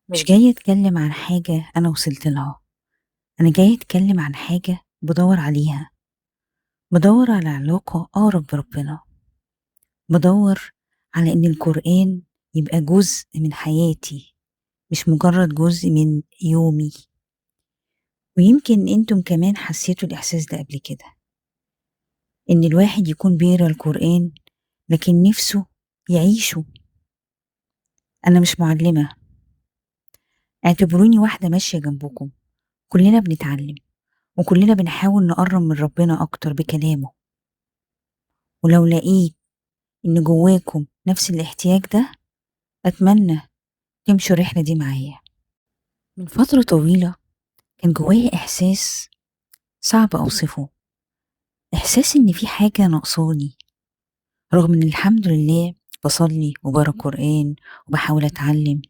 مش جاية أتكلم عن حاجة أنا وصلت لها، أنا جاية أتكلم عن حاجة بدور عليها، بدور على علاقة أقرب بربنا، بدور على إن القرآن يبقى جزء من حياتي مش مجرد جزء من يومي. ويمكن أنتم كمان حسيتوا الإحساس ده قبل كده، إن الواحد يكون بيقرأ القرآن لكن نفسه يعيشه. أنا مش معلمة، اعتبروني واحدة ماشية جنبكم، كلنا بنتعلم وكلنا بنحاول نقرب من ربنا أكتر بكلامه. ولو لقيت إن جواكم نفس الاحتياج ده، أتمنى تمشوا الرحلة دي معايا. من فترة طويلة كان جوايا إحساس صعب أوصفه، إحساس إن في حاجة ناقصاني، رغم إن الحمد لله بصلي وبقرا قرآن وبحاول أتعلم،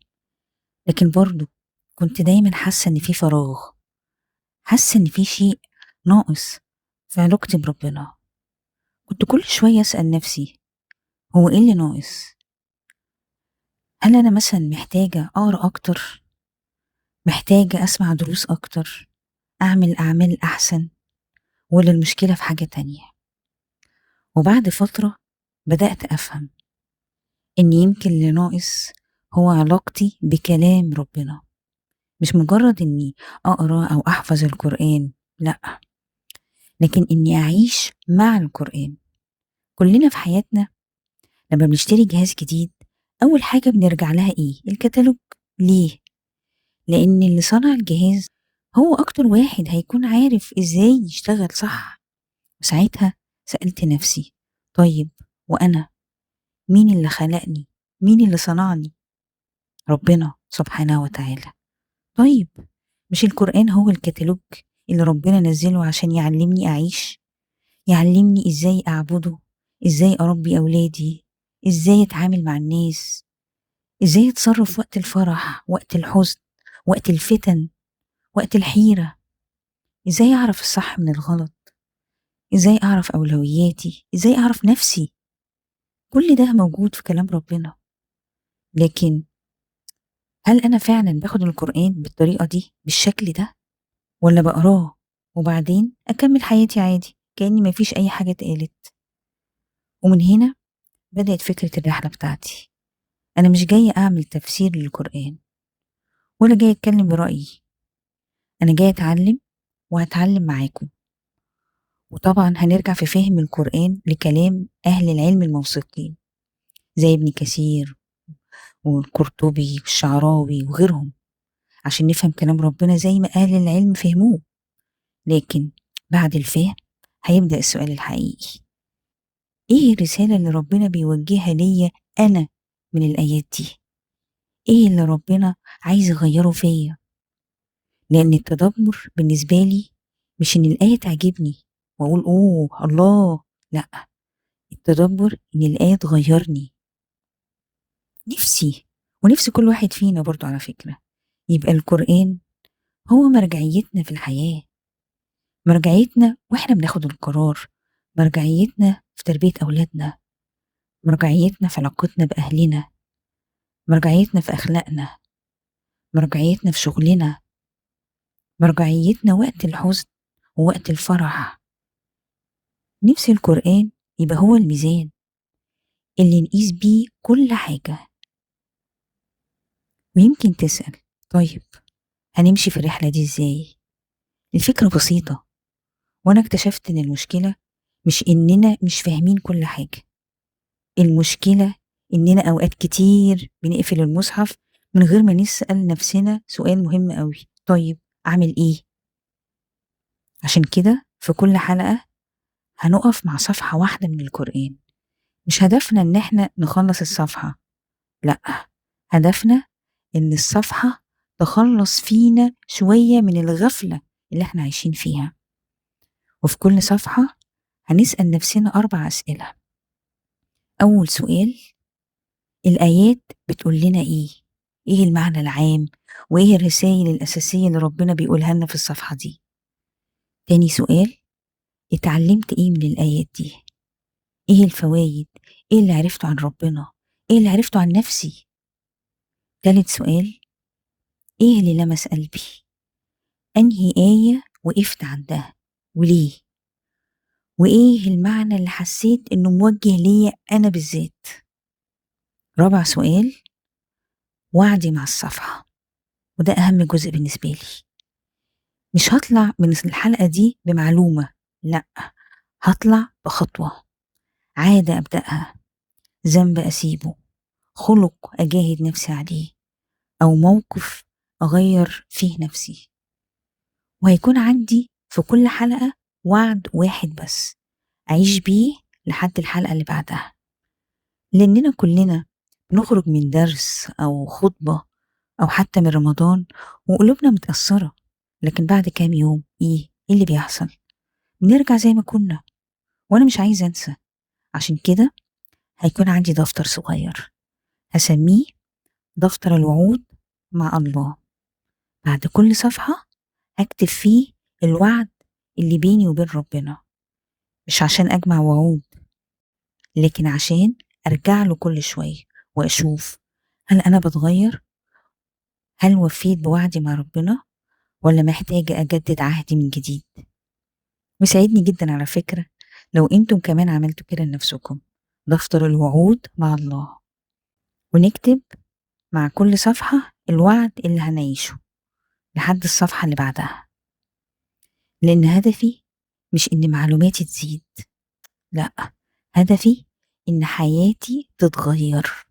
لكن برضو كنت دايما حاسة إن في فراغ، حاسة إن في شيء ناقص في علاقتي بربنا. كنت كل شوية أسأل نفسي، هو إيه اللي ناقص؟ هل أنا مثلا محتاجة أقرأ أكتر؟ محتاجة أسمع دروس أكتر؟ أعمل أعمال أحسن؟ ولا المشكلة في حاجة تانية؟ وبعد فترة بدأت أفهم إن يمكن اللي ناقص هو علاقتي بكلام ربنا، مش مجرد إني أقرأ أو أحفظ القرآن، لأ، لكن إني أعيش مع القرآن. كلنا في حياتنا لما بنشتري جهاز جديد أول حاجة بنرجع لها إيه؟ الكتالوج. ليه؟ لأن اللي صنع الجهاز هو أكتر واحد هيكون عارف إزاي يشتغل صح. وساعتها سألت نفسي، طيب وأنا مين اللي خلقني؟ مين اللي صنعني؟ ربنا سبحانه وتعالى. طيب مش القرآن هو الكتالوج اللي ربنا نزله عشان يعلمني أعيش، يعلمني إزاي أعبده، إزاي أربي أولادي، إزاي أتعامل مع الناس، إزاي أتصرف وقت الفرح، وقت الحزن، وقت الفتن، وقت الحيرة، إزاي أعرف الصح من الغلط، إزاي أعرف أولوياتي، إزاي أعرف نفسي. كل ده موجود في كلام ربنا. لكن هل أنا فعلا باخد القرآن بالطريقة دي، بالشكل ده، ولا بقراه وبعدين أكمل حياتي عادي كأني مفيش أي حاجة اتقالت؟ ومن هنا بدأت فكرة الرحلة بتاعتي. أنا مش جاية أعمل تفسير للقرآن ولا جاية أتكلم برأيي، أنا جاية أتعلم وهتعلم معاكم. وطبعا هنرجع في فهم القرآن لكلام أهل العلم الموثوقين زي ابن كثير والقرطبي والشعراوي وغيرهم، عشان نفهم كلام ربنا زي ما أهل العلم فهموه. لكن بعد الفهم هيبدأ السؤال الحقيقي، إيه الرسالة اللي ربنا بيوجهها ليا أنا من الآيات دي؟ إيه اللي ربنا عايز يغيره فيا؟ لأن التدبر بالنسبة لي مش إن الآية تعجبني وأقول أوه الله، لأ، التدبر إن الآية تغيرني. نفسي ونفسي كل واحد فينا برضو على فكرة يبقى القرآن هو مرجعيتنا في الحياة، مرجعيتنا وإحنا بناخد القرار، مرجعيتنا في تربية أولادنا، مرجعيتنا في علاقتنا بأهلنا، مرجعيتنا في أخلاقنا، مرجعيتنا في شغلنا، مرجعيتنا وقت الحزن ووقت الفرح. نفسي القرآن يبقى هو الميزان اللي نقيس بيه كل حاجة. ويمكن تسأل، طيب هنمشي في الرحلة دي إزاي؟ الفكرة بسيطة، وأنا اكتشفت إن المشكلة مش إننا مش فاهمين كل حاجة، المشكلة إننا أوقات كتير بنقفل المصحف من غير ما نسأل نفسنا سؤال مهم قوي، طيب أعمل إيه؟ عشان كده في كل حلقة هنقف مع صفحة واحدة من القرآن. مش هدفنا إن إحنا نخلص الصفحة، لأ، هدفنا إن الصفحة تخلص فينا شوية من الغفلة اللي إحنا عايشين فيها. وفي كل صفحة هنسأل نفسنا 4 أسئلة. أول سؤال، الآيات بتقول لنا إيه؟ إيه المعنى العام؟ وإيه الرسائل الأساسية اللي ربنا بيقولها لنا في الصفحة دي؟ تاني سؤال، اتعلمت إيه من الآيات دي؟ إيه الفوايد؟ إيه اللي عرفته عن ربنا؟ إيه اللي عرفته عن نفسي؟ تالت سؤال، إيه اللي لمس قلبي؟ أنهي آية وقفت عندها وليه؟ وإيه المعنى اللي حسيت إنه موجه ليا أنا بالذات؟ رابع سؤال، وعدي مع الصفحة، وده أهم جزء بالنسبة لي. مش هطلع من الحلقة دي بمعلومة، لأ، هطلع بخطوة، عادة أبدأها، ذنب أسيبه، خلق أجاهد نفسي عليه، أو موقف أغير فيه نفسي. وهيكون عندي في كل حلقة وعد واحد بس أعيش بيه لحد الحلقة اللي بعدها، لأننا كلنا بنخرج من درس أو خطبة أو حتى من رمضان وقلوبنا متأثرة، لكن بعد كام يوم إيه اللي بيحصل؟ بنرجع زي ما كنا. وأنا مش عايزة أنسى، عشان كده هيكون عندي دفتر صغير هسميه دفتر الوعود مع الله. بعد كل صفحة هكتب فيه الوعد اللي بيني وبين ربنا، مش عشان أجمع وعود، لكن عشان أرجع له كل شوية وأشوف هل أنا بتغير؟ هل وفيت بوعدي مع ربنا؟ ولا محتاجة أجدد عهدي من جديد؟ ويسعدني جدا على فكرة لو أنتم كمان عملتوا كده لنفسكم، دفتر الوعود مع الله، ونكتب مع كل صفحة الوعد اللي هنعيشه لحد الصفحة اللي بعدها. لأن هدفي مش إن معلوماتي تزيد، لأ، هدفي إن حياتي تتغير.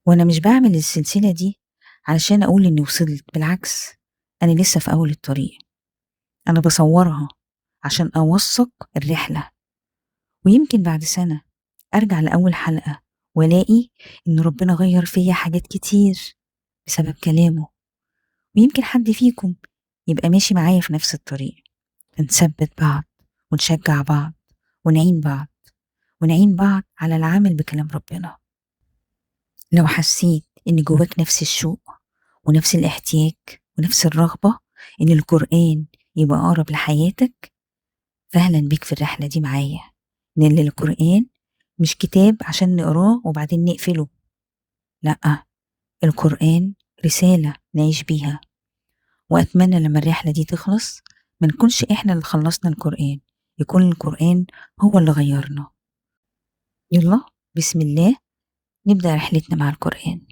وأنا مش بعمل السلسلة دي علشان أقول إني وصلت، بالعكس أنا لسه في أول الطريق. أنا بصورها عشان أوثق الرحلة، ويمكن بعد سنة أرجع لأول حلقة وألاقي إن ربنا غير فيا حاجات كتير بسبب كلامه، ويمكن حد فيكم يبقى ماشي معايا في نفس الطريق. نثبت بعض ونشجع بعض ونعين بعض، ونعين بعض على العمل بكلام ربنا. لو حسيت إن جواك نفس الشوق ونفس الاحتياج ونفس الرغبة إن القرآن يبقى أقرب لحياتك، فأهلا بيك في الرحلة دي معايا. لأن القرآن مش كتاب عشان نقراه وبعدين نقفله، لأ، القرآن رسالة نعيش بيها. وأتمنى لما الرحلة دي تخلص ما نكونش إحنا اللي خلصنا القرآن، يكون القرآن هو اللي غيرنا. يلا بسم الله نبدأ رحلتنا مع القرآن.